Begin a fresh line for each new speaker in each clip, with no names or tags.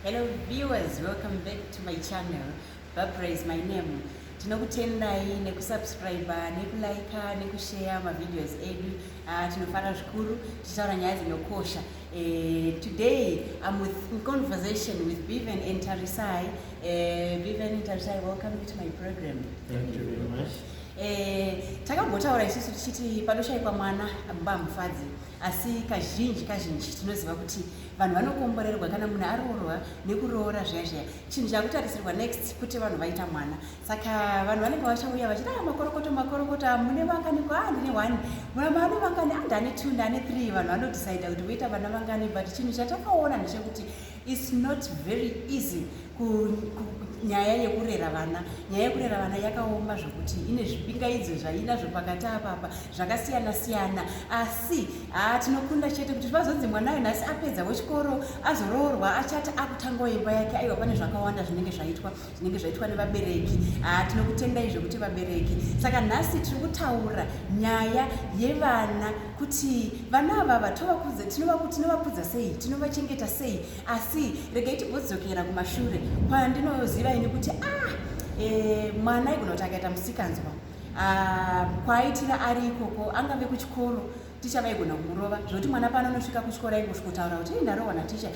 Hello viewers, welcome back to my channel. Barbara is my name. Tinokutendai nekusubscribe, nekulike, nekushare mavideos edu. Tinofara zvikuru tichitaura nyaya dzinokosha. Today I'm with in conversation with Bevan and Tarisai. Bevan and Tarisai, welcome to my program.
Thank you very much.
Takambotaura isusu tichiti panoshayikwa mwana mumba mufadzi, asi kazhinji kazhinji tinoziva kuti vanhu vanokomborerwa kana munhu aroorwa nekuroora zviya zviya. Chinhu chakutarisirwa next kuti vanhu vaita mwana, saka vanhu vanenge vachauya vachiti, "Ah, makorokoto, makorokoto, mune vangani?" "A, ndine one." "Mune vangani?" "A, ndane two, ndane three." Vanhu vanodecida kuti voita vana vangani, but chinhu chatakaona ndechekuti it's not very easy nyaya yekurera vana. Nyaya yekurera vana yakaoma zvokuti ine zvipingaidzo zvainazvo pakati apapa zvakasiyana siyana, asi ha, tinokunda chete kuti vazonzi mwana uyu nhasi apedzawo chikoro, azoroorwa, achati akutangawo imba yake. Aiwa, pane zvakawanda zvinenge zvaitwa, zvinenge zvaitwa nevabereki. Ha, tinokutendai zvekuti vabereki. Saka nhasi tiri kutaura nyaya yevana, kuti vana avava tinovakudza sei, tinovachengeta sei. Asi regai timbodzokera kumashure kwandinoziva ini kuti mwana aigona kuti akaita musikanzwa, kwaaitira ari ikoko, angave kuchikoro, ticha vaigona kumurova zvokuti mwana pano anosvika kuchikoro aingosvikotaura kuti, "Ndarohwa naticha."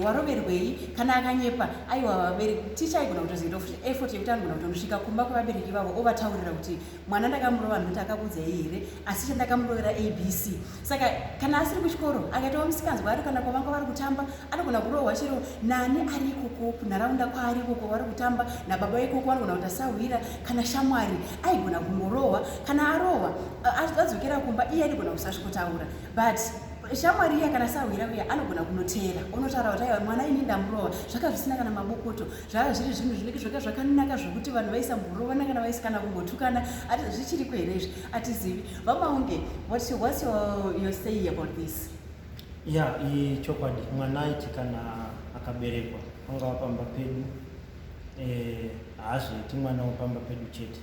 "Waroverwei?" Kana akanyepa, aiwa, vabereki, ticha aigona kutozoita effort yekuti anogona kutonosvika kumba kwevabereki vavo ovataurira kuti mwana ndakamurova nokuti akakudzai here, asi chandakamurovera ABC. Saka kana asiri kuchikoro, akaitawo musikanzwa ari kana kwavanga vari kutamba, anogona kurohwa chero nani ari ikoko kunharaunda kwaari ikoko, vari kutamba nababa ikoko, vanogona kuti asahwira kana shamwari, aigona kungorohwa. Kana arohwa, adzokera kumba, iye anogona kusasvikotaura, but shamwari iya kana sahwira uya anogona kunoteera onotaura kuti, "Aiwa, mwana ini ndamurova." Zvaka zvisina kana mabokoto, zvava zviri zvinhu zvinenge zvaka zvakanaka zvokuti vanhu vaisamborovana kana vaisi kana kumbotukana. Zvichiriko here izvi? Atizivi. VaMaunge, what's your say about this?
Ya, ichokwadi, mwana aiti kana akaberekwa, angava pamba pedu, haazoiti mwana wepamba pedu chete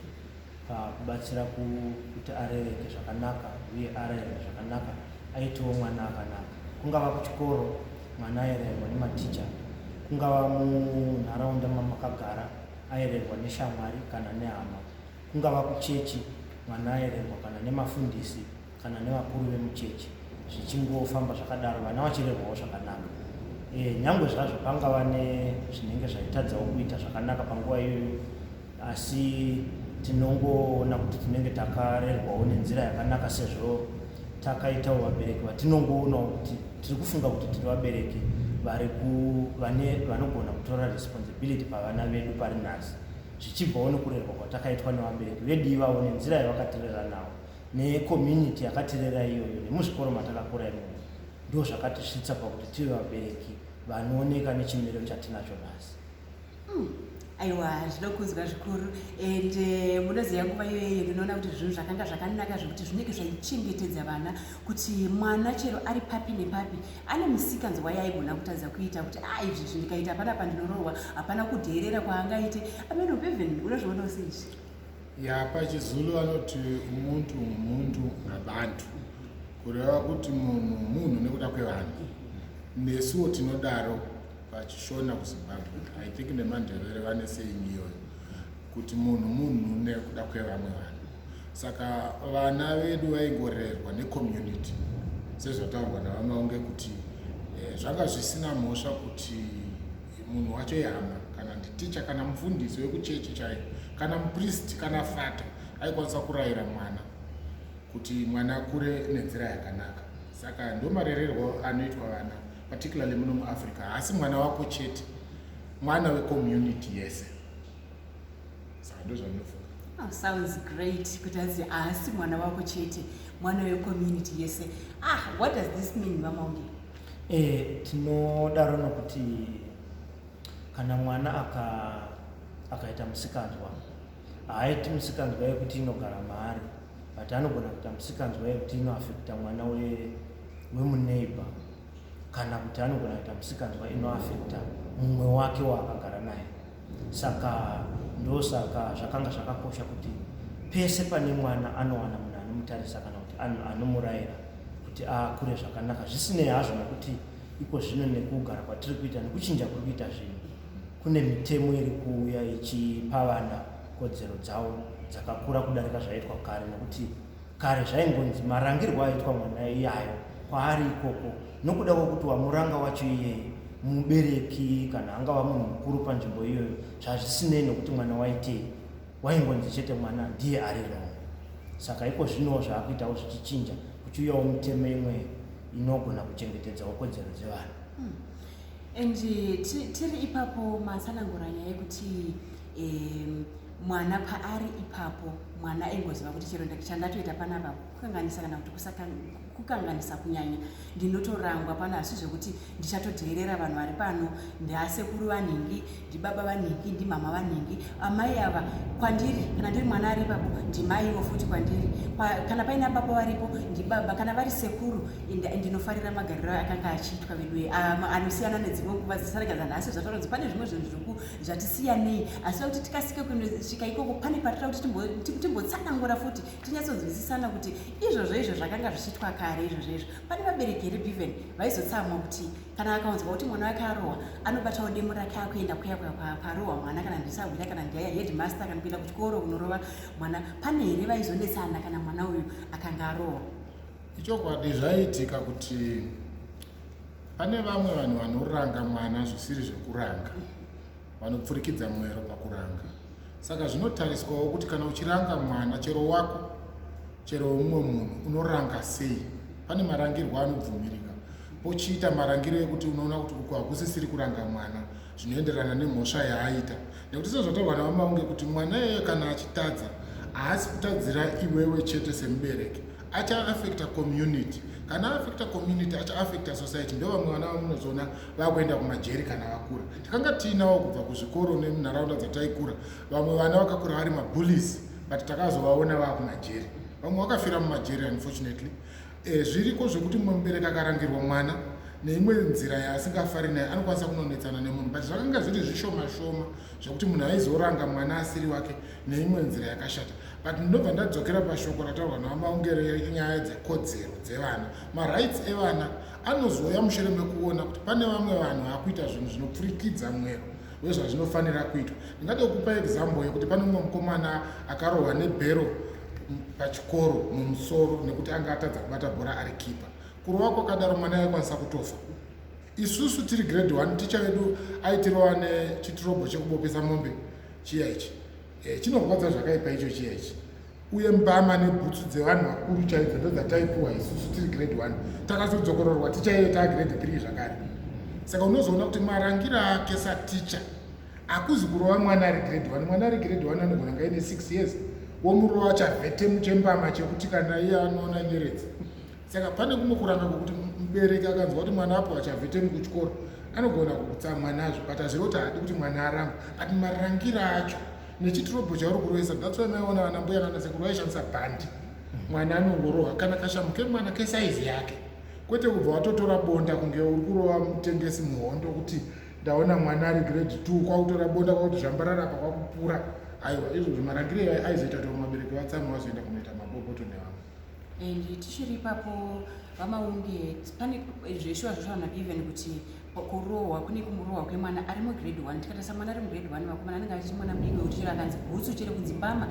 pakubatsira kuti arereke zvakanaka uye arereke zvakanaka, aitewo mwana akanaka. Kungava kuchikoro, mwana airerwa nematicha, kungava munharaunda mamakagara, airerwa neshamwari kana nehama, kungava kuchechi, mwana airerwa kana nemafundisi kana nevakuru vemuchechi, zvichingofamba zvakadaro, vana vachirerwawo zvakanaka. Nyangwe zvazvo pangava nezvinenge zvaitadzawo kuita zvakanaka panguva iyoyo, asi tinongoona kuti tinenge takarerwawo nenzira yakanaka sezvo takaitawo vabereki vatinongoonawo kuti tiri kufunga kuti tiri vabereki vari vanogona kutora responsibility pavana vedu pari nhasi, zvichibvawo nekurerwa kwatakaitwa nevabereki vedu ivavo, nenzira yavakatirera navo, necommunity yakatirera iyoyo, nemuzvikoro matakakura imomo. Ndo zvakatisvitsa pakuti tive vabereki vanooneka nechimiro chatinacho nhasi.
Aiwa, zvinokudzwa zvikuru. And munoziva, nguva iyoyo ndinoona kuti zvinhu zvakanga zvakanaka zvekuti zvinenge zvaichengetedza vana, kuti mwana chero ari papi nepapi ane musikanzwa yaaigona kutadza kuita kuti a, izvi ndikaita panapa ndinorohwa. Hapana kudheerera kwaangaite. Ameno, Bevan, unozvionawo seizvi?
Ya, pachiZulu vanoti umuntu ngumuntu ngabantu, kureva kuti munhu munhu nekuda kwevanhu. Nesuwo tinodaro pachiShona kuZimbabwe. I think nemaNdevere vane saying iyoyo kuti munhu munhu nekuda kwevamwe vanhu. Saka vana vedu vaingorerwa necommunity sezvataurwa navaMaunge kuti zvanga zvisina mhosva kuti munhu wacho ihama kana nditicha kana mufundisi wekuchechi chaiyo kana mupristi kana fata, aikwanisa kurayira mwana kuti mwana akure nenzira yakanaka. Saka ndo marererwo anoitwa vana, particularly muno muAfrica. Haasi mwana wako chete, mwana wecommunity yese. Saka ndo zvandinofunga.
Oh, sounds great kuti azi haasi mwana wako chete, mwana wecommunity yese. Ah, what does this mean, VaMaunge?
Tinodaro nokuti kana mwana akaita musikanzwa, haaiti musikanzwa yekuti inogara maari, but anogona kuita musikanzwa yekuti inoafecta mwana wemuneighbor, kana kuti anogona kuita musikanzwa inoafecta mumwe wake waakagara naye. Saka ndosaka zvakanga zvakakosha kuti pese pane mwana anowana munhu anomutarisa kana kuti anomurayira kuti akure zvakanaka, zvisinei hazvo nokuti Iko zvino nekugara kwatiri kuita nekuchinja kuri kuita zvinhu, kune mitemo iri kuuya ichipa vana kodzero dzavo dzakakura kudarika zvaiitwa kare, nekuti kare zvaingonzi marangirwo aiitwa mwana iyayo kwaari ikoko nokuda kwokuti wamuranga wacho iyeye mubereki kana angava munhu mukuru panzvimbo iyoyo, zvazvisinei nokuti mwana waitei, waingonzi chete mwana ndiye ari wrong. Saka iko zvinowo zvaakuitawo zvichichinja, kuchiuyawo mitemo imwe inogona kuchengetedzawo kodzero dzevana.
And tiri ipapo, matsanangura nyaya yekuti mwana paari ipapo, mwana aingoziva kuti chero chandatoita panapa kukanganisa kana kuti kukanganisa kunyanya, ndinotorangwa pano. Asi zvekuti ndichatodheerera vanhu vari pano, ndiasekuru vanhingi, ndibaba vanhingi, ndimama vanhingi, amai ava kwandiri, kana ndiri mwana ari ipapo ndimaiwo futi kwandiri. Kana paina baba varipo ndibaba, kana vari sekuru. Ndinofarira magariro akanga achiitwa vedu anosiyana nedzimwe nguva dzisarega dzanhasi. Zvataura kuti pane zvimwe zvinhu zviriku zvatisiyanei, asi kuti tikasike kunosvika ikoko, pane patira kuti timbotsanangura futi, tinyatsonzwisisana kuti izvozvo izvo zvakanga zvichiitwa kare izvozvo izvo. Pane vabereki here, Bevan, vaizotsamwa kuti kana akaunzwa kuti mwana wake arohwa, anobatawo demo rake akuenda kuya parohwa mwana, kana ndisahwira, kana ndiaya headmaster, kana kuenda kuchikoro kunorova mwana? Pane here vaizonetsana kana mwana uyu akanga arohwa?
Ichokwadi, zvaiitika kuti pane vamwe vanhu vanoranga mwana zvisiri zvekuranga, vanopfurikidza mwero pakuranga. Saka zvinotariswawo kuti kana uchiranga mwana, chero wako, chero wemumwe munhu, unoranga sei. Pane marangirwo anobvumirika, pochiita marangiro ekuti unoona kuti uku hakusisiri kuranga mwana zvinoenderana nemhosva yaaita, nekuti sezvataurwa naVaMaunge kuti mwana iyoyo kana achitadza, haasi kutadzira iwewe chete semubereki, achaafecta community. Kana aafecta community, achaafecta society. Ndo vamwe vana vamunozoona vakuenda kumajeri kana vakura. Takanga tiinawo kubva kuzvikoro nemunharaunda dzataikura, vamwe vana vakakura vari mabullies, but takazovaona vaakumajeri. Vamwe vakafira mumajeri, unfortunately. Zviriko zvekuti mumwe mubereki akarangirwa mwana neimwe nzira yaasingafari naye, anokwanisa kunonetsana nemunhu, but zvakanga zviri zvishoma shoma zvekuti munhu aizoranga mwana asiri wake neimwe nzira yakashata. But ndinobva ndadzokera pashoko rataurwa naVaMaungere, nyaya dzekodzero dzevana. Marights evana anozouya mushure mekuona kuti pane vamwe vanhu vakuita zvinhu zvinopfurikidza mwero wezvazvinofanira kuitwa. Ndingade kupa example yekuti pane mumwe mukomana akarohwa nebhero pachikoro mumusoro nekuti anga atadza kubata bhora ari kipa. Kurova kwakadaro, mwana aikwanisa kutofa. Isusu tiri grade 1, ticha vedu aitirova nechitirobho chekubopesa mombe chiya ichi. Chinorwadza zvakaipa icho chiya ichi, uye mbama nebhutsu dzevanhu vakuru chaidzo ndo dzataipuwa isusu tiri grade 1. Takazodzokororwa ticha iye taa grade 3 zvakare. Saka unozoona kuti marangiro ake saticha hakuzi kurova mwana ari grade 1. Mwana ari grade 1 anogona nga ine 6 years, womurova chavhetemu chembama chekuti kana iye anoona nyeredzi. Saka pane kumwe kuranga kwekuti mubereki akanzwa kuti mwana apiwa chavhetemu kuchikoro, anogona kutsamwa nazvo, but hazvirevi kuti haadi kuti mwana arangwe, but marangiro acho nechitirobho chauri kurovesa. That's why maiona vana mbuya nana sekuru vaishandisa bhandi. Mwana anongorohwa kana kashamu kemwana kesaizi yake, kwete kubva watotora bonda kunge uri kurova mutengesi muhondo, kuti ndaona mwana ari grade 2, kwakutora bonda, kwakuti zvambarara apa, kwakupura. Aiwa, izvozvo marangiro iwayo aizoita kuti vamwe vabereki vatsamwe, vazoenda kunoita mabopoto nevamwe.
And tichiri ipapo, VaMaunge, pane zveshuwa zvosvaona even kuti kurohwa kune kumurohwa kwemwana ari mugrade 1. Tikatarisa mwana ari mugrade 1, vakomana, anenge achiti mwana mudiki wekuti chero akanzi bhutsu, chero kunzi mbama,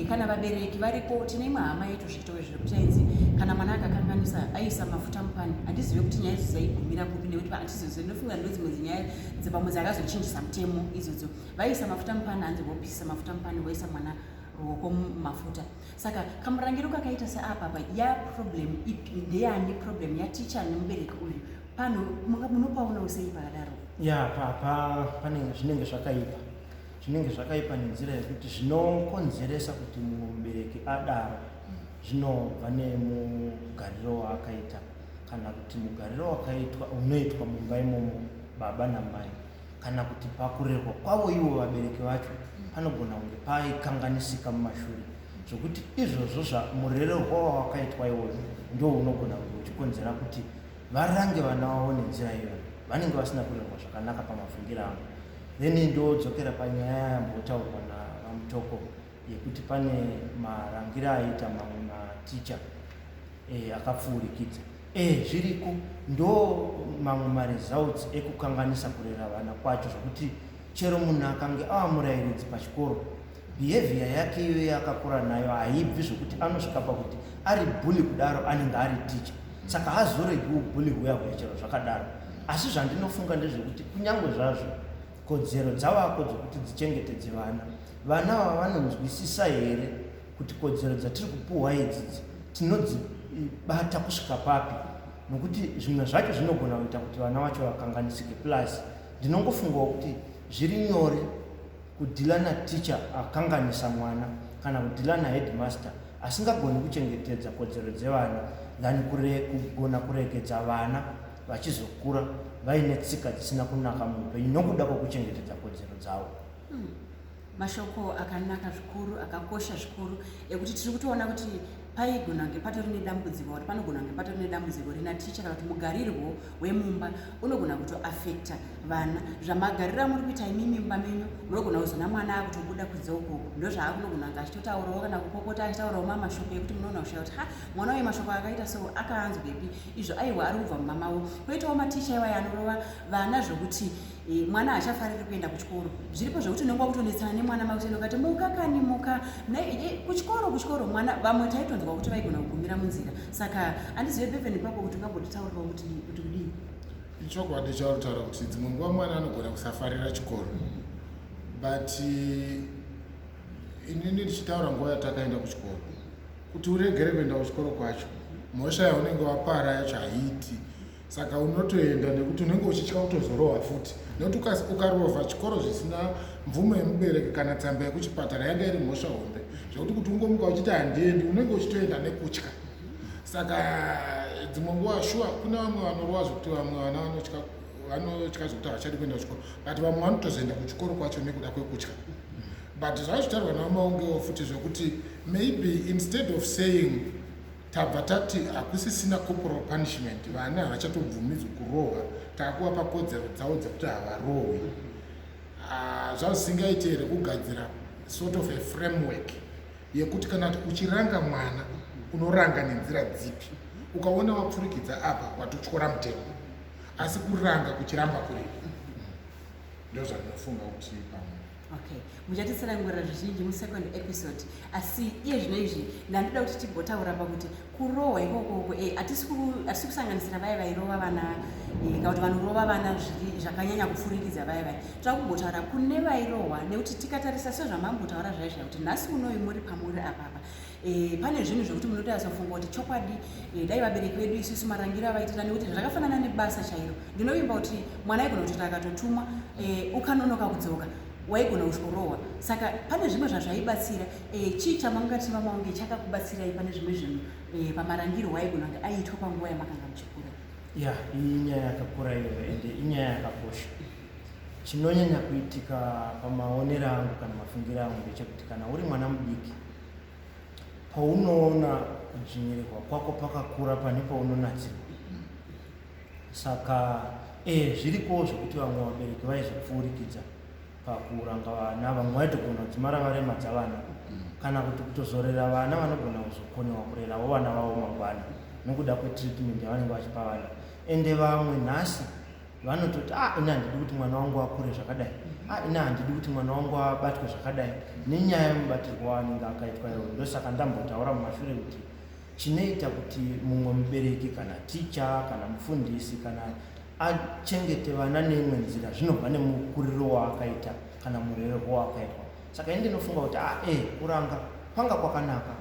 kana vabereki variko. Tine imwe hama yetu zvitowe zvekuti ainzi kana mwana akakanganisa aisa mafuta mupani. Handizive kuti nyaya idzo dzaigumira kupi, nekuti hatizive. Ndinofunga ndo dzimwe dzinyaya dzepamwe dzakazochinjisa mutemo idzodzo. Vaisa mafuta mupani, hanzi vopisa mafuta mupani, voisa mwana ruoko mumafuta. Saka kamurangiro kakaita seapa pa ya problem ndeyani? Problem yaticha nemubereki uyu pano munopaonawo sei pakadaro?
Ya, pa pane zvinenge zvakaipa, zvinenge zvakaipa nenzira yekuti zvinokonzeresa kuti mubereki adaro zvinobva nemugariro waakaita, kana kuti mugariro wakaitwa unoitwa mumba imomo, baba namai, kana kuti pakurerwa kwavo ivo vabereki vacho panogona kunge paikanganisika mumashure, zvokuti izvozvo murererwo wawakaitwa iwoyo ndo unogona kunge uchikonzera kuti varange vana vavo nenzira iyoyo. Vanenge vasina kurerwa zvakanaka pamafungiro angu. Then ndodzokera panyaya yambotaurwa naVaMutoko yekuti pane marangiro aiita mamwe maticha akapfuurikidza. Eh, zviriko. Ndo mamwe maresults ekukanganisa kurera vana kwacho, zvokuti chero munhu akange ava murayiridzi pachikoro, behavior yake iyoyo yaakakura nayo haibvi, zvokuti anosvika pakuti ari bully kudaro anenge ari ticha, saka haazoregi ubully huya huya chero zvakadaro. Asi zvandinofunga ndezvekuti kunyange zvazvo kodzero dzavako dzokuti dzichengetedze vana, vana ava vanonzwisisa here kuti kodzero dzatiri kupuhwa idzidzi tinodzibata kusvika papi? Nokuti zvimwe zvacho zvinogona kuita kuti vana vacho vakanganisike. Plus ndinongofungawo kuti zviri nyore kudeala naticha akanganisa mwana kana kudeala naheadmaster asingagoni kuchengetedza kodzero dzevana than kugona kuregedza vana vachizokura vaine tsika dzisina kunaka muupenyu nokuda kwokuchengetedza kodzero dzavo.
Mashoko akanaka zvikuru, akakosha zvikuru, ekuti tiri kutoona kuti paigona kunge patori nedambudziko, kuti panogona kunge patori nedambudziko rina ticha kana kuti mugarirwo wemumba unogona kutoafecta vana. Zvamagariro amuri kuita imimi mumba menyu, munogona kuzona mwana akutobuda kunze ukoko, ndozvaakunogona kunge achitotaurawo kana kupopota, achitaurawo mamashoko ekuti munoona kushaya kuti ha, mwana uyu mashoko akaita so akaanzwepi izvo? Aiwa, ari kubva mumba mavo. Koitawo maticha iwaya anorova vana zvokuti mwana haachafariri kuenda kuchikoro. Zviripo zvekuti unenge wakutonetsana nemwana makuseni, ukati muka kani, muka kuchikoro, kuchikoro. Mwana, vamwe taitonzwa kuti vaigona kugumira munzira. Saka handizive, Beven, ipapo kuti ungambotaurirawo kuti kudii?
Ichokwadi chauri kutaura kuti dzimwe nguva mwana anogona kusafarira chikoro, but inini ndichitaura nguva yatakaenda kuchikoro, kuti uregere kuenda kuchikoro kwacho, mhosva yaunenge wapara yacho haiiti. Saka unotoenda nekuti unenge uchitya kutozorohwa futi, nekuti ukarovha chikoro zvisina mvumo yemubereki kana tsamba yekuchipatara, yanga iri mhosva hombe, zvekuti kuti ungomuka uchiti handiendi, unenge uchitoenda nekutya. Saka dzimwe nguva shuwa kune vamwe vanorova zvokuti vamwe vana vanotya zvokuti havachadi kuenda kuchikoro, but vamwe vanotozoenda kuchikoro kwacho nekuda kwekutya. But zvazvitaurwa navaMaungewo futi zvokuti maybe instead of saying tabva tati hakusisina corporal punishment, vana havachatobvumidzwi kurohwa, taakuvapa kodzero dzavo dzekuti havarohwi, zvazvisingaiti here kugadzira sort of a framework yekuti kana uchiranga mwana unoranga nenzira dzipi? Ukaona wapfurikidza apa, watotyora mutemo, asi kuranga kuchiramba kuripo. Ndo zvandinofunga kuti pamwe.
Okay, muchatitsanangurira zvizhinji musecond episode, asi iye zvino izvi ndandoda kuti timbotaura pakuti kurohwa ikokoko, hatisi kusanganisira vaya vairova vana kana kuti vanorova vana zvakanyanya kupfurikidza vaya vaya. Toda kumbotaura kune vairohwa, nekuti tikatarisa sezvamambotaura zvaizva kuti nhasi unoyu muri pamuri apapa, pane zvinhu zvekuti munotoyazofunga kuti chokwadi, dai vabereki vedu isusu marangiro avaitira, nekuti zvakafanana nebasa chairo. Ndinovimba kuti mwana aigona kutoti akatotumwa, ukanonoka kudzoka waigona kusvikorohwa. Saka pane zvimwe zvazvaibatsira. Chii chamangati vaMaunge chakakubatsirai pane zvimwe zvinhu, pamarangiro waigona kunge aiitwa panguva yamakanga muchikura?
Ya, iyi inyaya yakakura iyoyo, ende inyaya yakakosha. Chinonyanya kuitika pamaonero angu kana mafungiro angu ndechekuti kana uri mwana mudiki, paunoona kudzvinyirirwa kwako pakakura pane paunonatsirwa. Saka zvirikowo zvekuti vamwe vabereki vaizopfuurikidza pakuranga vana. Vamwe vaitogona kudzimara varemadza vana kana kuti kutozorera vana vanogona kuzokonewa kurerawo vana vavo mangwana nokuda kwetreatment yavanenge vachipa vana. Ende vamwe nhasi vanototi, "Ah, ini handidi kuti mwana wangu akure zvakadai. Ah, ini handidi kuti mwana wangu abatwe zvakadai," nenyaya yemubatirwo waanenge akaitwa iwoyo. Ndosaka ndambotaura mumashure kuti chinoita kuti mumwe mubereki kana ticha kana mufundisi kana achengete vana neimwe nzira zvinobva nemukuriro waakaita kana murererwo waakaitwa. Saka ini ndinofunga kuti kuranga kwanga kwakanaka,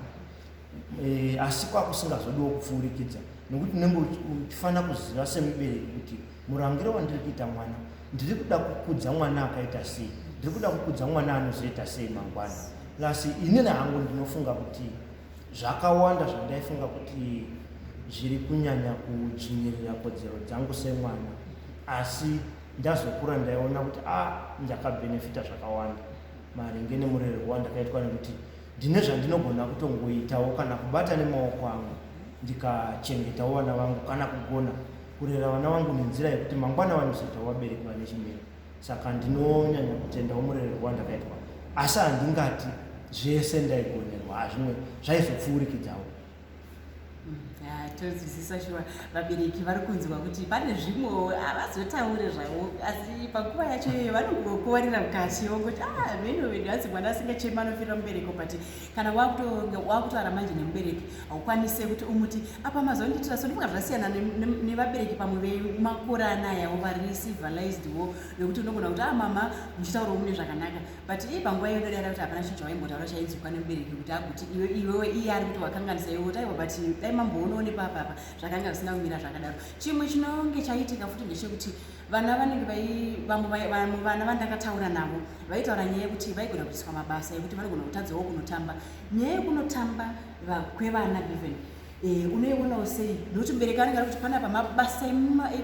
asi kwakusingazodiwo kupfuurikidza, nekuti unenge uchifanira kuziva semubereki kuti murangiro wandiri kuita mwana, ndiri kuda kukudza mwana akaita sei, ndiri kuda kukudza mwana anozoita sei mangwana. Plus inini hangu ndinofunga kuti zvakawanda zvandaifunga kuti zviri kunyanya kudzvinyirira kodzero dzangu semwana, asi ndazokura ndaiona kuti a ndakabhenefita zvakawanda maringe nemurererwo wandakaitwa, nekuti ndine zvandinogona kutongoitawo kana kubata nemaoko angu ndikachengetawo vana vangu kana kugona kurera vana vangu nenzira yekuti mangwana vanozoitawo vabereki vane chimiro. Saka ndinonyanya kutendawo murererwo wandakaitwa, asi handingati zvese ndaigonerwa, zvimwe zvaizopfuurikidzawo.
Tonzwisisa shuwa, vabereki vari kunzwa kuti pane zvimwewo havazotaure zvavo, asi panguva yacho iyoyo vanongokuvarira mukati vongoti, ah, mheno vedu, hanzi mwana asingachema anofira mubereko. But kana wakutaura manje nemubereki, haukwanise kuti umuti apa mazondiitira so. Ndinga zvasiyana nevabereki pamwe vemakore anayavo vari civilized wo, nekuti unogona kuti, ah, mama, muchitaurawo mune zvakanaka, but iye panguva iyo ndodara kuti hapana chinhu chawaimbotaura chainzwikwa nemubereki kuti aguti iwe iwewe iye ari kuti wakanganisa iwe, kuti aiwa, but dai mamboonawo nepapapa zvakanga zvisina kumira zvakadaro. Chimwe chinonge chaitika futi ndechekuti vana vanenge vamwe vana vandakataura navo vaitaura nyaya yekuti vaigona kuitiswa mabasa ekuti vanogona kutadzawo kunotamba. Nyaya yekunotamba kwevana, given unoionawo sei? Nokuti mubereki anenge ari kuti panapa mabasa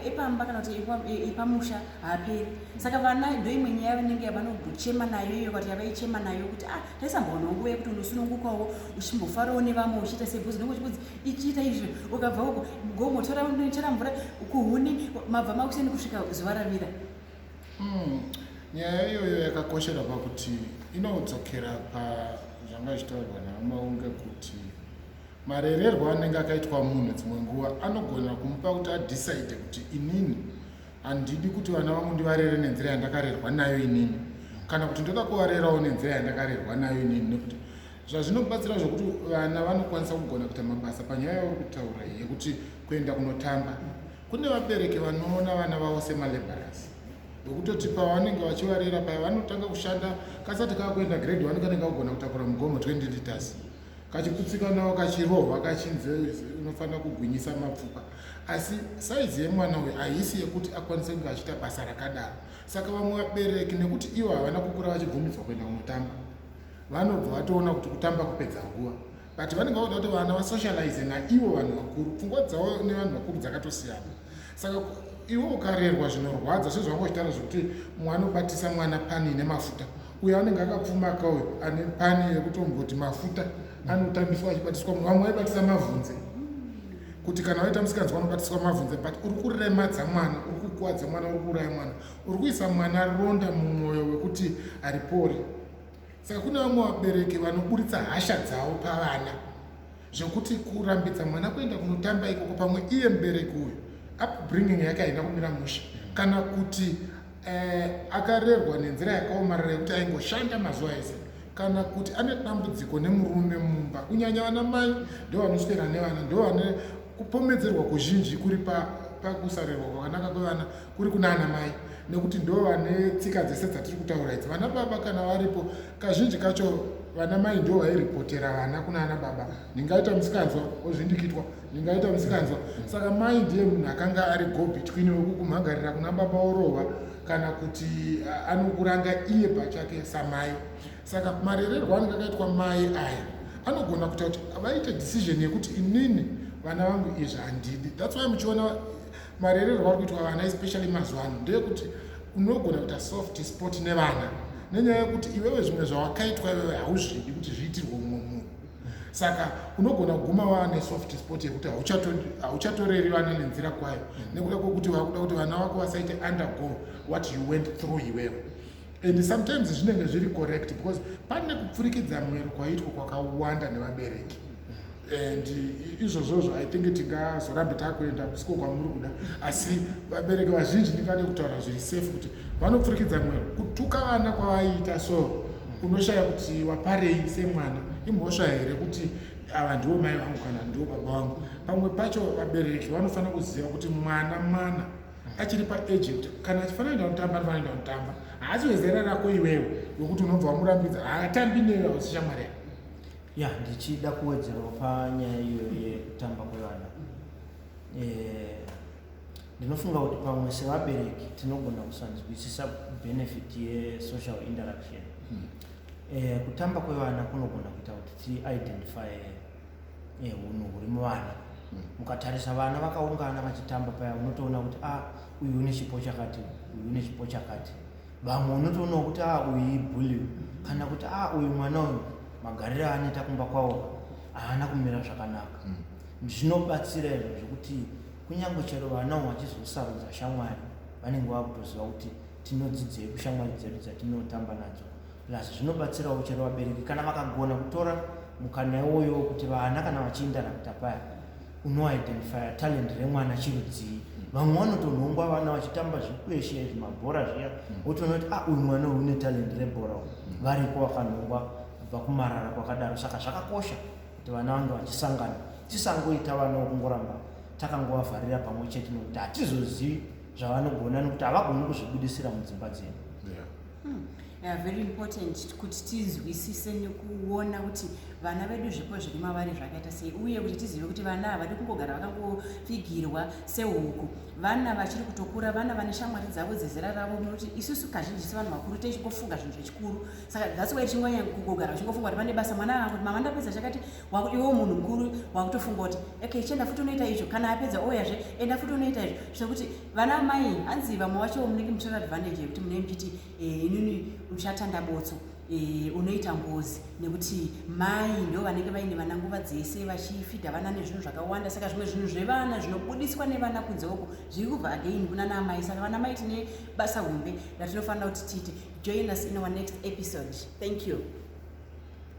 epamba kana kuti epamusha haaperi, saka vana ndoimwe nyaya vanenge yavanogochema nayo iyo, kuti yavaichema nayo kuti, ah, taisambowana nguva yekuti unosunungukawo uchimbofarawo nevamwe, uchiita sebhuzi nonge uchibudzi ichiita izvi, ukabva uko gomotora unochera mvura kuhuni, mabva makuseni kusvika zuva ravira.
Nyaya iyoyo yakakoshera pakuti inodzokera pazvanga zvichitaurwa naMaunge kuti marererwo anenge akaitwa munhu dzimwe nguva anogona kumupa kuti adecide kuti inini handidi kuti vana vangu ndivarere nenzira yandakarerwa nayo inini, kana kuti ndoda kuvarerawo nenzira yandakarerwa nayo inini, nekuti zvazvinobatsira zvokuti vana vanokwanisa kugona kuita mabasa. Panyaya yauri kutaura iyi yekuti kuenda kunotamba, kune vabereki vanoona vana vavo semalabourers, vekutoti pavanenge vachivarera paya vanotanga kushanda kasati kakuenda grade 1 kanenge kagona kutakura mugomo 20 liters, kachiputsika nawo, kachirohwa, kachinzi unofanira kugwinyisa mapfupa, asi saizi yemwana uyu haisi yekuti akwanise kunge achiita basa rakadaro. Saka vamwe vabereki, nekuti ivo havana kukura vachibvumidzwa kuenda kunotamba, vanobva vatoona kuti kutamba kupedza nguva, but vanenge vakuda kuti vana vasocialize naivo vanhu vakuru. Pfungwa dzavo nevanhu vakuru dzakatosiyana. Saka iwe ukarerwa zvinorwadza sezvavanga uchitaura zvekuti mwana ubatisa mwana pani nemafuta, uyo anenge akapfuma kauyo ane pani yekutomboti mafuta anotambiswa achibatiswa. Vamwe vaibatisa mavhunze, kuti kana waita musikanzwa unobatiswa mavhunze, but uri kuremadza mwana, uri kukuwadza mwana, uri kuuraya mwana, uri kuisa mwana ronda mumwoyo wekuti haripori. Saka kune vamwe vabereki vanoburitsa hasha dzavo pavana, zvekuti kurambidza mwana kuenda kunotamba ikoko, pamwe iye mubereki uyu upbringing yake haina kumira mushe, kana kuti akarerwa nenzira yakaomarara yekuti aingoshanda mazuva ese, kana kuti ane dambudziko nemurume mumba. Kunyanya vana mai ndo vanoswera nevana, ndo vane kupomedzerwa kuzhinji kuri pakusarerwa kwakanaka kwevana kuri kuna ana mai, nekuti ndo vane tsika dzese dzatiri kutaura idzi. Vana baba kana varipo, kazhinji kacho vana mai ndo vairipotera vana kuna ana baba, ndingaita musikanzwa ozvindikitwa, ndingaita musikanzwa. Saka mai ndiye munhu akanga ari go between wekukumhangarira kuna baba orova, kana kuti anokuranga iye pachake samai. Saka marererwo anenge akaitwa mai aya anogona kuita kuti vaite decision yekuti inini vana vangu izvi handidi. That's why muchiona marererwo ari kuitwa vana, especially mazuva ano, ndeyekuti unogona kuita soft spot nevana nenyaya yekuti iwewe zvimwe zvawakaitwa iwewe hauzvidi kuti zviitirwe mumwe munhu. Saka unogona kuguma waane soft spot yekuti hauchatoreri vana nenzira kwayo, nekuda kwokuti wakuda kuti vana vako vasaite undergo what you went through iwewe. And sometimes zvinenge zviri correct, because pane kupfurikidza mwero kwaitwa kwakawanda nevabereki, and izvozvozvo I think tingazorambe takuenda kusiko kwamuri kuda. Asi vabereki vazhinji, ndingade kutaura zviri safe kuti vanopfurikidza mwero kutuka vana kwavaiita. So unoshaya kuti waparei semwana, imhosva here kuti ava ndiwo mai vangu kana ndiwo baba vangu? Pamwe pacho vabereki vanofanira kuziva kuti mwana mwana achiri paage, kana achifanira kuenda kunotamba, anofanira kuenda kunotamba. Haasi wezera rako iwewe wekuti unobva wamurambidza, haatambi newe, hausi shamwari yako.
Ya, ndichida kuwedzerawo panyaya iyoyo yekutamba kwevana, ndinofunga kuti pamwe sevabereki tinogona kusanzwisisa benefit yesocial interaction. Kutamba kwevana kunogona kuita kuti tiidentify unhu huri muvana. Mukatarisa vana vakaungana vachitamba paya, unotoona kuti, a, uyu une chipo chakati, uyu une chipo chakati. Vamwe unotoonawo kuti, a, uyu ibully, kana kuti, a, uyu mwana uyu magariro aanoita kumba kwavo haana kumira zvakanaka. Zvinobatsira izvo zvekuti kunyange chero vana vachizosarudza shamwari, vanenge vakutoziva kuti tinodzidzei kushamwari dzedu dzatinotamba nadzo. Plus zvinobatsirawo chero vabereki kana vakagona kutora mukana iwoyo wekuti vana kana vachiinteracta paya. Unoidentifya talent remwana chirudzii? Vamwe vanotonhongwa vana vachitamba zvikweshe, zvimabhora zviya, wotoona kuti, ah, uyu mwana uyu une talent rebhora uyu. Variko vakanhongwa kubva kumarara kwakadaro. Saka zvakakosha kuti vana vange vachisangana, tisangoita vana wokungoramba takangovavharira pamwe chete, nekuti hatizozivi zvavanogona, nekuti havagoni kuzvibudisira mudzimba dzedu.
Yeah, very important kuti tinzwisise nekuona kuti vana vedu zvipo zviri mavari zvakaita sei, uye kuti tizive kuti vana havadi kungogara vakangopfigirwa sehuku. Vana vachiri kutokura, vana vane shamwari dzavo dzezera ravo, nokuti isusu kazhinji sevanhu vakuru tichingofunga zvinhu zvechikuru. Saka that's why tichingonyanya kungogara uchingofunga kuti pane basa. Mwana akuti, "Mama, ndapedza chakati." Iwe munhu mukuru wakutofunga kuti, "Okay, chienda futi unoita izvo." Kana apedza, oyazve, "Enda futi unoita izvo." Zvekuti vana mai, hanzi vamwe vacho munenge muchitora advantage yekuti munenge muchiti, "Inini uchatanda botso, unoita ngozi," nekuti mai ndo vanenge vaine vana nguva dzese, vachifidha vana nezvinhu zvakawanda. Saka zvimwe zvinhu zvevana zvinobudiswa nevana kunze uko zviri kubva again kuna namai. Saka vana mai tine basa hombe ratinofanira kuti tiite. Join us in our next episode. Thank you.